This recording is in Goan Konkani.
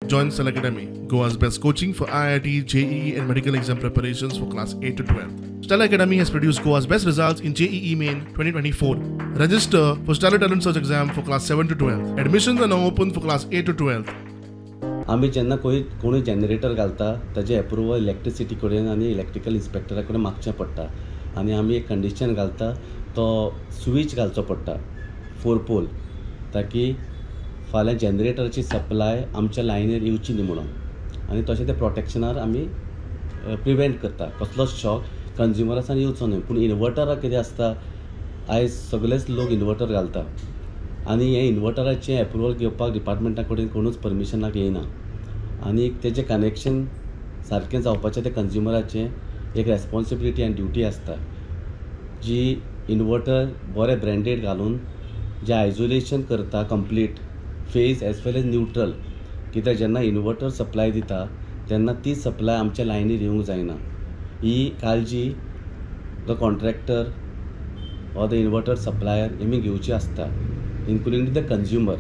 Join Stellar Academy, Goa's best coaching for IIT, JEE and medical exam preparations for class 8 to 12. Stellar Academy has produced Goa's best results in JEE Main 2024. Register for Stellar Talent Search exam for class 7 to 12. Admissions are now open for class 8 to 12. आमी जेन्ना कोणूय जनरेटर घालता ताजें एप्रुवल इलेक्ट्रिसिटी कडेन आनी इलेक्ट्रिकल इन्स्पेक्टरा कडेन मागचें पडटा आनी आमी एक कंडिशन घालता, तो स्विच घालचो पडटा 4 पोल, ताकी फाल्यां जनरेटराची सप्लाय आमच्या लायनीर येवची न्ही म्हणून. आनी तशें तें प्रोटेक्शनार आमी प्रिवेंट करता, कसलोच शॉक कंज्युमरासान येवचो न्हय. पूण इन्वर्टराक कितें आसता, आयज सगळेच लोक इन्वर्टर घालता आनी हें इन्वर्टराचें एप्रुवल घेवपाक डिपार्टमेंटा कडेन कोणूच परमिशनाक येयना आनी तेजें कनेक्शन सारकें जावपाचें तें कंज्युमराचें एक रेस्पोन्सिबिलिटी आनी ड्युटी आसता, जी इन्वर्टर बरें ब्रँडेड घालून जें आयजोलेशन करता complete phase as well as neutral. कित्याक जेन्ना इन्वर्टर सप्लाय दिता तेन्ना ती सप्लाय आमच्या लायनीर येवंक जायना. ही काळजी the contractor or the inverter supplier हेमी घेवची आसता, including the consumer.